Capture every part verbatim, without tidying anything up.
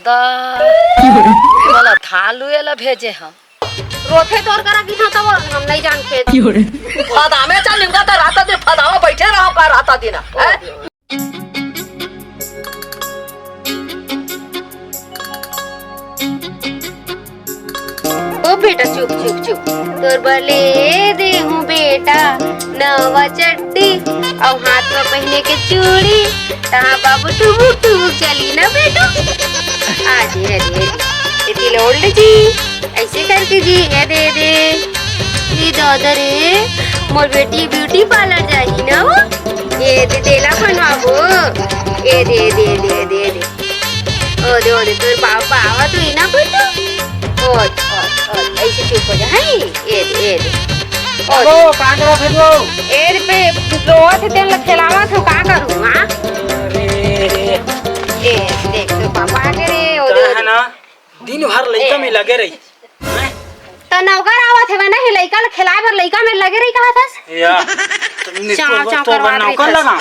दा, मोला धान लुए ला भेजे हव। रोथे तोर करा किथंव तब हम नहीं जान खेत। फदामे चल निमगा त रात दिन फदावा बैठे रहो का रात दिन, हैं? ओ बेटा, चुप, चुप, चुप। तोर बर ले दे हूँ बेटा, नवा चड्डी, अउ हाथ में पहिने के चूड़ी। तहाँ बाबू टुबुक, टुबुक चली ना बेटू। आ जी, आ जी, आ जी। एती ले ओढ़ ले जी। ऐसे करके जी, ए दे, ए दे। ए दादा रे, मोर बेटी ब्यूटी पार्लर जाही ना वो। ए दे, तेला बनवाबो। ए दे, ए दे, ए दे, ए दे, ए दे। ओ दे, ओ दे, तोर बाबा आवत होही ना बेटू। ओ, ओ, ओ, ऐसे चुप हो जा, हैं? ए दे, ए दे। ओ दे। हेलो, कहाँ गया थे जो? ए दे पे, रोवत हे, तेन ल खेलावत हूँ, का करूँ, हाँ? अरे। ए, देख, तोर पापा आ गे रे, ओ दे, ओ दे। ना, दिन भर लइका ए। में लगे रही। त नौकर आवत हवय ना, हे लइका ल खेलाय बर लइका में लगे रही कहत हस? या, चाव, चाव तोर बर करवात नौकर रहिथस। लगा।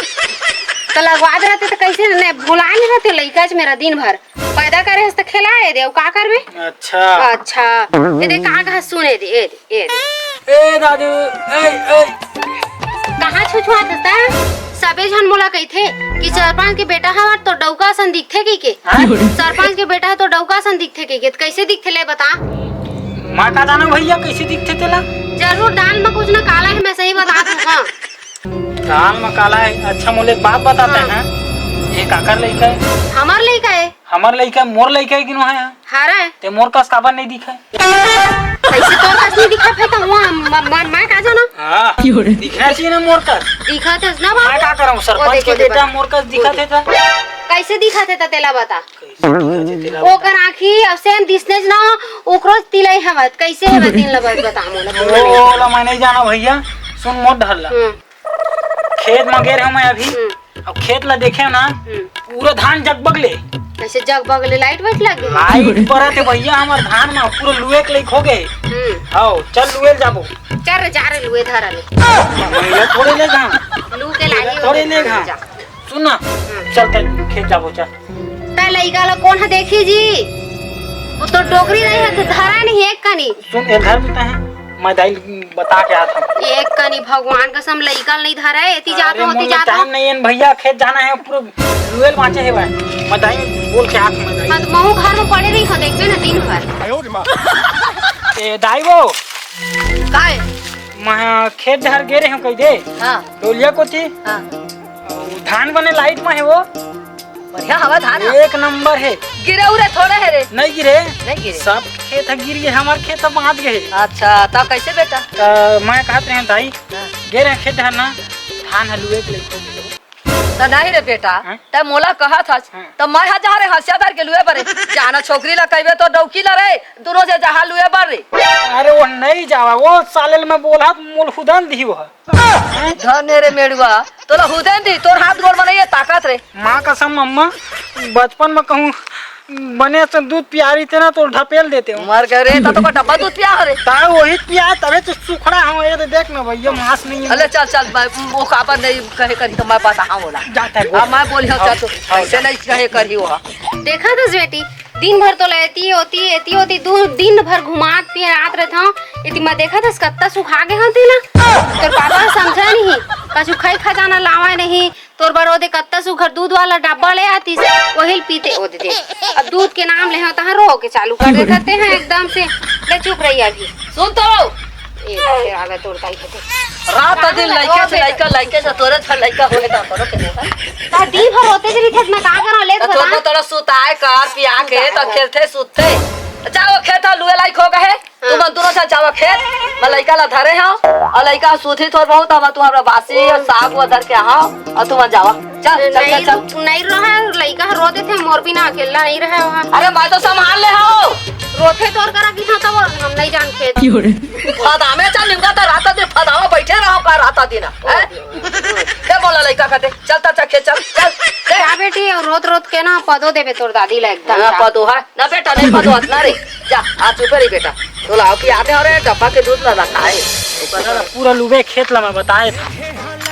त लगवात रहते त कइसे न भुलाय नहीं रहते लइका च मेरा दिन भर। पैदा करे हस त खेलाय दे, अउ का करबे? अच्छा। अच्छा। ए दे का कहत सुने दे, ए दे, ए दे। ए दादू, ए, ए। कहाँ छुछुआत हस त? सबे झन मोला कहिथे कि सरपंच के बेटा हवय त डौका असन दिखथे कहिके। हाँ? सरपंच के बेटा ह तो डौका असन दिखथे कहिके, त कइसे दिखथे ले बता? मैं का जानव भैया, कइसे दिखथे तेला? जरूर दाल म कुछ न काला हे, मैं सही बता दूँ, हाँ। दाल म काला हे? अच्छा, मोला एक बात बता तैं, हाँ। हाँ? ये काकर लइका हे? हमर लइका हे। हमर लइका, मोर लइका हे कि नो हे? हरे। ते मोर कस काबर नइ दिखय? कइसे तोर कस नइ दिखत हे त हुआ, म-, म-, मैं का जानव? हाँ, दिखना चाहिए ना मोर कस। दिखत हस ना बाबू। मैं का करंव, सरपंच के बेटा मोर कस दिखत हे त? कइसे दिखत हे त तेला बता। कइसे दिखत हे तेला बता। ओकर आँखी अउ सेम दिसनेच ना, ओकरो तिलई हवत। कइसे हवत तेन ल बस बता मोला। ओ, ओला मैं नइ जानव भैया, सुन मोर ढल्ला। हम्म। खेत म गे रहेंव मैं अभी। हम्म। अब खेत ला देखेंव ना, हम्म। पूरा धान जगबग ले। कइसे जगबग ले? लाइट वाइट लग गे? लाइट बरत हे भैया, हमर धान म पूरा लुए के लइक हो गे। हम्म। हव, चल लुए ल जाबो। चल रे, जा रे, लुए धर रे। मैं थोड़े ले घांव। लू के लाही थोड़े ले घांव। जा। सुन ना, हम्म। चल, चल, खेत जाबो, चल। त लइका ला कोन ह देखही जी? वो तो डोकरी नहीं है, तो धरा नहीं एक कनी। सुन, ए घर में त है, मैं दाई बता के आत हंव। एक कनी भगवान कसम लइका ल नइ धरय, एती जात हंव, ओती जात हंव। टाइम नहीं है न भैया, खेत जाना है, पूरा लुएल बांचे हे भाई। मैं दाई बोल के आत हंव, मैं दाई। हाँ, तो महू घर में पड़े रही हो, देखबे ना दिन भर। ए दाई वो। काय? मैं खेत डहर गे रहे हंव कहि दे। हाँ। डोलिया कोती। हाँ। अउ धान बने लाइट में हे वो। बढ़िया हवा धान ह। एक नंबर हे। गिरे उरे थोड़े हे रे। नइ गिरे। नइ गिरे। सब खेत ह गिर गे, हमर खेत ह बांच गे। अच्छा, त कइसे बेटा? त मैं कहत रहेंव दाई, हाँ। गे रहेंव खेत डहर ना, धान ह लुए के लइक हो गे। त नहीं रे बेटा, हाँ? त मोला कहत हस, हाँ। त मैं ह जा रे हंसिया धर के लुए बर रे। जाना छोकरी ला कहिबे त डौकी ला रे, दूनों झन जहा लुए बर रे। अरे वो नइ जावा, वो साले ल मैं बोलत हंव, मोला हुदन दिही वो ह। धन हे रे मेड़ुआ, तोला हुदे नइ दिही, तोर हाथ गोड़ म नइ हे ताकत रे। माँ कसम अम्मा, बचपन म कहूँ बने से दूध पिया रहिते ना, तो ढपेल देतेंव। मर गे रे, त तोका डब्बा दूध पिया हो रे। त वही पिया, तभे तो सुखड़ा हंव। ए दे देख ना भैया, मांस नइ हे। अले चल, चल, मैं, वो काबर नइ कहे करही त मैं बताहूँ ओला। जाता है, अब मैं बोलिहूँ, चल तो, हाँ, ऐसे नइ कहे करही वो। देखत हस बेटी, दिन भर तोला एती ओती, एती ओती, दू दिन भर घुमात फिरात रहिथंव। एती मैं देखत हस कत्ता सुखा गे हंव तेला। तोर पापा ह समझय नहीं, कछु खई खजाना लावय नहीं। तोर बर ओदे कत्ता सुघर दूध वाला डब्बा ले आतिस, ओही ल पीते ओदे दे। अब दूध के नाम ले हंव, तहां रो के चालू कर देथे हैं एकदम से। ले चुप रही अभी। सुन तो। ए, फिर आवे तोर ताई के। रात दिन लइका से लइका, लइका से तोरे थर लइका होए त करो के देखा। त दिन भर रोते रहिथे, मैं का करंव, ले त बता। तोर थोड़ा सुताए कर, पिया के, त खेलथे, सुतथे। जाओ खेत, लुए लाइक हो गए हे। तुमन दूनों झन जावा खेत, मैं लइका ला धरे हंव, अउ लइका ह सुतही थोर बहुत, हमन तुमन बर बासी अउ साग वो धर के आहंव, अउ तुमन जावा। चल, चल, चल, चल। नहीं रहा, लइका ह रो देथे, मोर बिना अकेल्ला नहीं रहा वहाँ। अरे, मैं तो संभाल ले हंव। रोथे तोर करा किथंव तब हम नहीं जान खेत। फदामे चल निमगा त रात दिन फदावा बैठे रहो का रात दिन, हैं? दे मोला लइका कते, चल त चल खेत चल, चल, दे। जा बेटी, अउ रोत रोत के ना पदो देबे तोर दादी ला एकदम हाँ, जा। पदो है ना बेटा, नहीं पदो हस ना रे। जा, आ चुपे रही बेटा। तोला अउ पियात हंव रे, डब्बा के दूध ला रखाए। पूरा लुबे खेत ला मैं बताए था।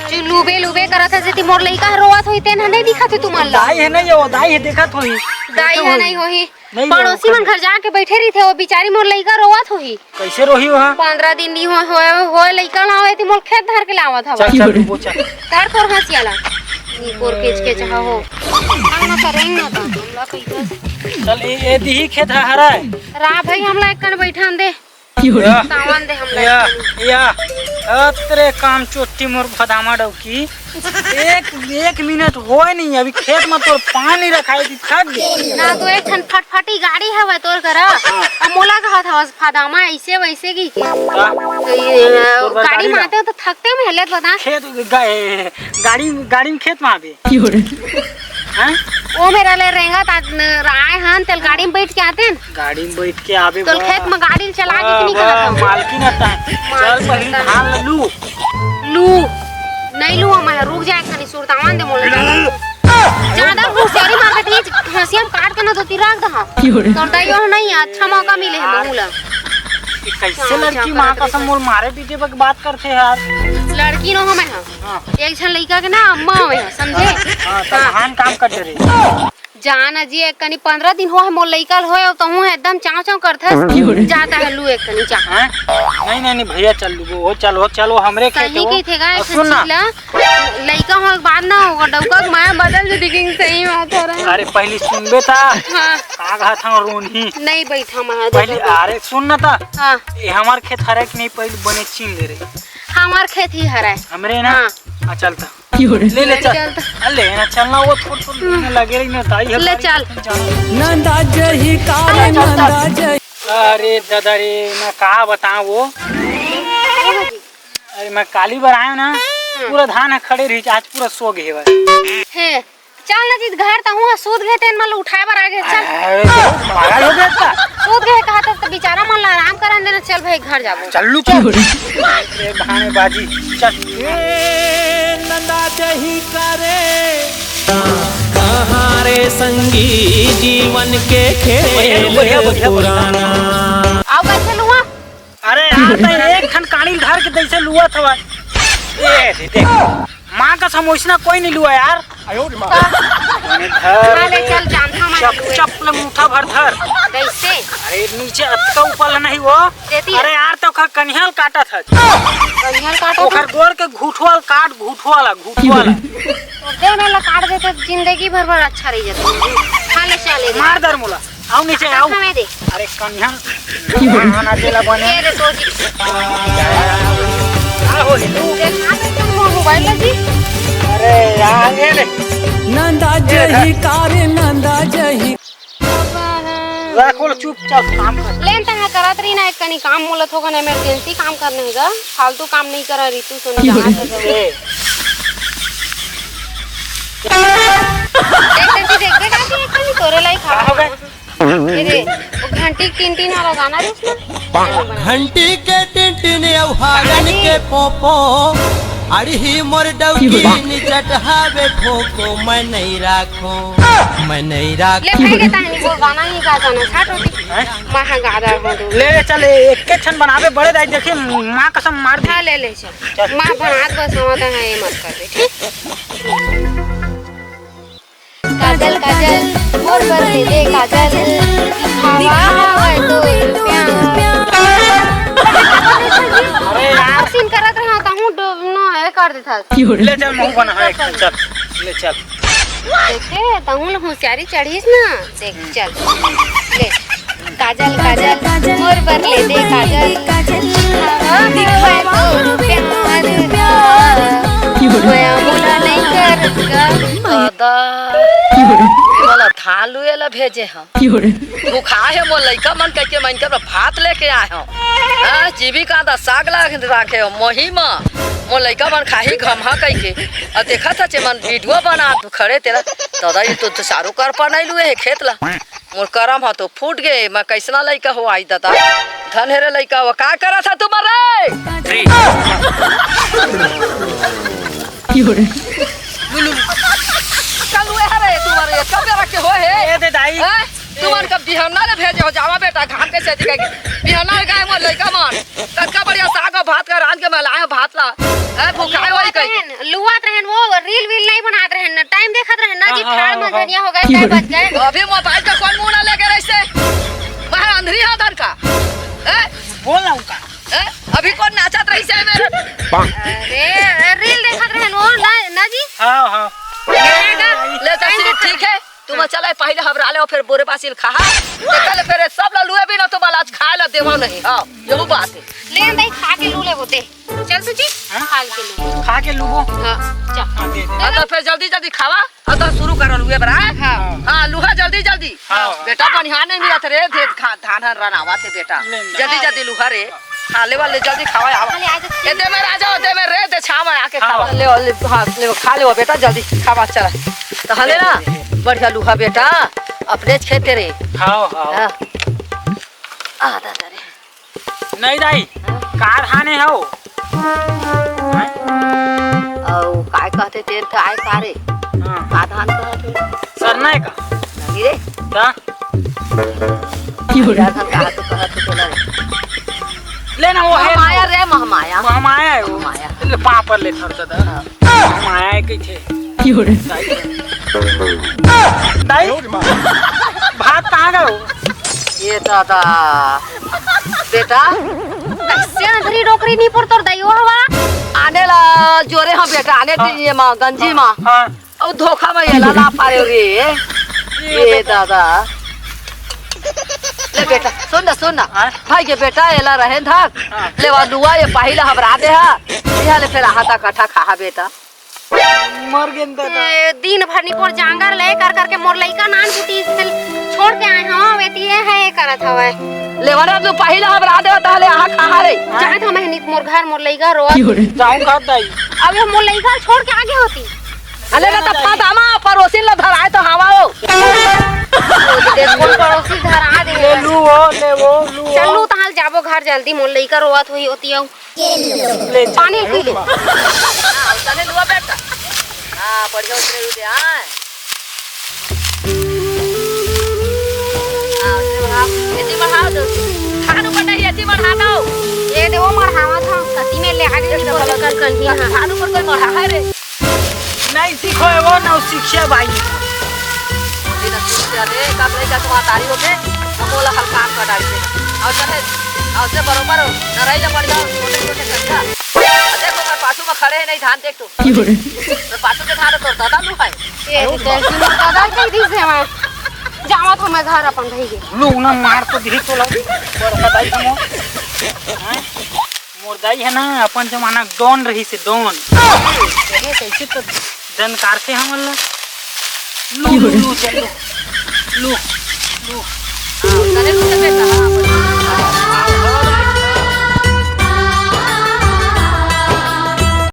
जो लुबे लुबे करत हस, एती मोर लइका ह रोवत होही, तेन ह नइ दिखत हे तुमन ला। दाई हे नइ, वो दाई हे, देखत होही। दाई ह नहीं होही। नहीं, पड़ोसी मन घर जाके बैठे रहिथे, वो बिचारी मोर लइका रोवत होही। कैसे रोही वहाँ? पंद्रह दिन नहीं हो, होए, होए लइका ना होए, ती मोर खेत धर के लावत हवा। चल, चल, रुको, चल। धर तोर हंसिया ला। नी कोर केच केच हा हो। हम ना करेंगे ना तो, हमला कहिए। चल, ए, ए दिही खेत ह-, हराए। रा भाई, हमला एक कन बैठान दे। या, तावन दे हमला या, एक कन। या। अतरे काम चोट्टी मोर भदामा डौकी। एक, एक मिनट होए नहीं, अभी खेत में तोर पानी रखाई थी, थक गई। ना तो एक ठन फटफटी गाड़ी हवय तोर करा। हाँ। अब मोला कहत हवस फदामा ऐसे वैसे की के। का? तो ये, तोर बर गाड़ी गाड़ी में ना। आते हो तो थकते में हेलत बता। खेत गा-, गाड़ी, गाड़ी में खेत में आबे। हैं? ओ मेरा ले रेंगा ता न-, आए हन, तेल गाड़ी में बैठ के आते हैं। गाड़ी में बैठ के आबे तोल बा। खेत में गाड़ी चला के वाह, कि नहीं वाह, कहत हूँ? मालकिन आता है। चल मालकिन पहली आता है। धान लू। लू। नहीं लू, मैं रुक जाए खाली सुरतावन दे मोले ज्यादा। ज्यादा होशियारी मार बेटी, हंसी हम काट के ना धोती रख दहा। क्यों रे? तोर दाई यो नहीं है, अच्छा मौका मिले है यार। महू ला। ये कैसे हाँ, लड़की अच्छा माँ करत कसम है। मोल मारे पीटे पर बात करते हैं यार। लड़की नो हमें है। हाँ। एक झन लइका के ना अम्मा हमें है, समझे? हाँ, तो हाँ। महान काम कर दे रही। जान अजी, एक कनी पंद्रह दिन होहे मोर लइका ल होए, अउ तहूँ ह एकदम चाव चाव करथस। क्यों रे? जाता है लू एक कनी चाव। हैं? नहीं, नहीं, नहीं, भैया, चल लू, वो चल, वो चल, वो हमरे खेत सही है, वो। कहिथे गा, और ऐसे सुन ना। चीज ला, लइका होए के बाद ना, ओकर डउका के माया बदल जथे, लेकिन सही बात है रे। अरे, पहली सुनबे ता। हाँ। का कहत हूँ, रोनही। नहीं बैठा मैं, पहली, देखो। अरे, सुन ना ता। हाँ। ये हमार खेत हरे कि नहीं, पहली बने चीन ले रही। हमार खेत ही हरे। हमरे ना? हाँ। हाँ, चल ता। ले, ले, चल। चल। अरे, ले ना, चलना, वो थोड़, थोड़ लेने लगे रही ना, दाई है ले, गाड़ी चल। में जाना। नंदा जही काले, नंदा जही। अरे दादा रे, मैं का बताऊं वो? अरे, मैं काली बर आयो ना, हम्म। पूरा धान ह खड़े रही, आज पूरा सो गए भाई। हे, चल ना जीत घर, तहूँ सूत गए, तेन मन उठाए बर आ गए, चल। अरे, पागल हो गया का? सूत गए कहा तो, तो बेचारा मन ला आराम करन देना, चल भाई, घर जाबो। चल लू, चल। ए, भाने बाजी, चल। ए, नंदा जही करे। कहाँ रे संगी जीवन के खेल बढ़िया, बढ़िया, बढ़िया, बढ़िया। पुराना। आओ, कैसे लुआ? अरे यार, तो एक खन काड़ी धर के जैसे लुआ था। ए, दे, देख। माँ का समोसना कोई नहीं लुआ यार। आयो रे माँ। धर हाँ, ले के चल, जानता मैं चप, लुए। चप ले मुठा भर धर। कैसे? अरे, नीचे अतका ऊपर ले नहीं वो। देती है। अरे यार, तो ओखर कनिहल काटत हस। कनिहल काटत ओखर हस? गोर के घुटवल काट, घुटवल, घुटवल। तो दे में ला काट देते, जिंदगी भर भर अच्छा रही जाता। खा ले, चले दे। मार दर मोला। आओ नीचे, आओ। हमें दे। अरे कनिहल, आना देला बने। ये रे तो जी। का हो रे तू? देखा तो तुम मोबाइल में जी। अरे यार, ये ले। नंदा जही कारे, नंदा जही। बाबा, हाँ। रखो, चुपचाप काम कर। लेन तंग करत रही ना, एक कनी काम मोला थोकन emergency काम करने है गा। फालतू काम नहीं करा रितु, सुन जा। ए। देख, देख, देख, देख, देख, एक कनी तोरे लाई खा। का हो गए? ये दे, वो घंटी टिन टिन वाला गाना दे उसमें। घंटी के टिन टिन अउ हारन के पोपो, अड़ही मोर डौकी निचट हावे ठोको, मैं नहीं राखो, मैं नहीं राखो। ले भाई के तानी वो गाना नहीं गाता ना, छाट होती। हैं? माँ हाँ गा रहा हूँ तो। ले, ले, चल, ए-, एक के छन बनावे बड़े दाई, देखिए, माँ कसम मार दी। हाँ, ले, ले, चल। चल। माँ बनात बस हम तो हैं, ये मत कर दे, ठीक? काजल, काजल, मोर बर ले दे काजल। हवा, हवा, दो रुपया। अरे यार। सीन करत रहा, तहूँ डो-, न, ए कर देथा। ले चल, महू बना है, चल, ले चल। देखे, तहूँ ल होशियारी चढ़ीस ना। देख, चल, ले। काजल, काजल, मोर बर ले दे काजल। दिखावा, दिखावा तोर प्यार। मया मोला नहीं करत गा। दादा, ये वाला धान लुए ला भेजे हम। भूखा है मोर लइका मन कहिके मैं इनकर भात लेके आए हूँ। हाँ, जीविका दा साग ला राखे हो, मोही मा। मोर लइका मन खाही घमहा कहिके। अब देखा था चे मन वीडियो बना तू खड़े तेरा। दादा, ये तो, तो चारों कर पर नहीं लुए है खेत ला। मोर करम ह तो फूट गे, मैं कइसना लइका हो आई ददा। धन हे रे लइका हो, का करत ह तुमन रे? कल हुए हरे तुम्हारे, कब बेरा के होए हे? ए दे दाई। हैं? तुमन कब बिहन्ना ले भेजे हो, जावा बेटा, घाम के सेती कहिके। बिहन्ना ले गए मोर लइका मन। ततका बढ़िया साग अउ भात का रांध के मैं लाए हूँ भात ला। हैं, भूखाए होई कहिके। लुआत रहेन, वो रील वील नहीं बनात रहेन ना, टाइम देखत रहेन ना जी, हाँ, हाँ, फाड़ हाँ, हाँ। मंझनिया हो गए, कै बज गए। अभी मोबाइल का कौन मुंह ना लेके रहिसे? बाहर अंधरी हो धन का। ए? बोल ना उनका। ए? अभी कौन नाचत रहिसे में? अरे, रील देखत रहेन वो ना, ना जी। हाँ, हाँ। ले तो टाइम सिर्फ देखत ठीक है। तुम चले पहले हबरा ले, फिर बोरे बासिल खा। देखा ले फिर सब ला लुए भी ना, तुम आज खाए ला देवा नहीं। हाँ, यहू बात है। ले नहीं खा के लू ले वो दे। चल सुची, हाँ? खा के लू। खा के लूबो। हाँ, जा। हाँ, दे, दे। हाँ, तो फिर जल्दी जल्दी खावा। और तो शुरू करो लुए बरा। हाँ। हाँ, लुहा जल्दी जल्दी। हाँ। बेटा बनिहार नहीं मिलत रे, दे खा, धान हर रनावा थे बेटा। ले ना। जल्दी जल्दी लुहा रे। हाँ, ले वाले जल्दी खावा आवा। खाली आ जा। ए दे में राजा, दे में रे, दे छावा आके हाँ। खावा। ले, ले, हाँ, ले, खा ले वो बेटा, जल्दी खावा चला। तो हले ना, बढ़िया लुहा बेटा, अपने खेते रे। हाँ, हाँ। हाँ। आ दादा रे। नहीं दाई, हाँ? का धान हे हो? हाँ? अउ काय कहते तेल थे आय का रे? हाँ। का धान कहत हे? सरना हे का? नहीं रे। का? का धान का तो कहत हे तेला रे। ले ना वो हे। महमाया रे, महमाया। महमाया हे वो। महमाया। ले पापर ले थर दादा। हाँ। महमाया हे कइसे? दाई, भात कहाँ गए हो? ये दादा, बेटा, कैसे अंधरी डोकरी नहीं पर तोर दाई वो हवा? आने ला जोरे हम बेटा, आने हाँ। दीजिए माँ, गंजी माँ। हाँ। अब धोखा में ये ला, ला पारे रे। ये ये बेटा। दादा। ले बेटा, सुन ना, सुन ना। हाँ? भाई के बेटा, एला रहे धक। हाँ। ले वा दुआ, ये पहिला हबरा दे हा। इहा ले फिर आहा ता कठा खाहा बेटा। मर गेन दादा। ए, दिन भर निपोर जांगर ले कर करके मोर लइका नान कुटी छोड़ के आए हवा, वेती ये है, ये करत हवय। लेवरा तू पहिला हबरा देवा, ताहले आहा खाहा रे। जात हमें निक मोर घर, मोर लइका रोवत। जाऊं का दाई? अब ये मोर लइका छोड़ के आगे होती। अले ना त फादामा पड़ोसी ल धराए तो हवा हो। देख कोन पड़ोसी धरा दे। ले लू हो, ले वो, लू हो। चल लू तहाल जाबो घर जल्दी, मोर लइका रोवत होई होती हो। ले जा। पानी पी ले। हाँ, तने लुआ बेटा। हाँ, बढ़िया उतरे उठे, हाँ। हाँ, उतरे बढ़ा। एती बढ़ा दो। खान ऊपर नहीं, एती बढ़ा दो। ये दे वो मढ़ावा था, कती में ले आगे नहीं बोल कर कल ही हाँ। खान ऊपर कोई मढ़ा है रे। नहीं सीखो है वो, ना सीखिया भाई। ये ना सीखिया रे, कब रही का तुम्हारा तारी होके, हम बोला हल्का हम कटाई से। और चले, और से बरोबर हो, ना रही जा बढ़िया, छोटे छोटे करता। देखो, मैं पाछू में खड़े हैं, नहीं धान देख तो। तो पाछू के धान तोर दादा लू है। ये तो तेरे की मौत दादा कह दी से मैं। जावा तो मैं घर अपन रह गई। लू ना मार तो दी तो लगी। बड़का दाई हम। हैं? मोर दाई है ना, अपन जमाना के डॉन रही से डॉन। ये कैसे तो डन कारते हमन ला। लू, लू, लू, चल लू। लू।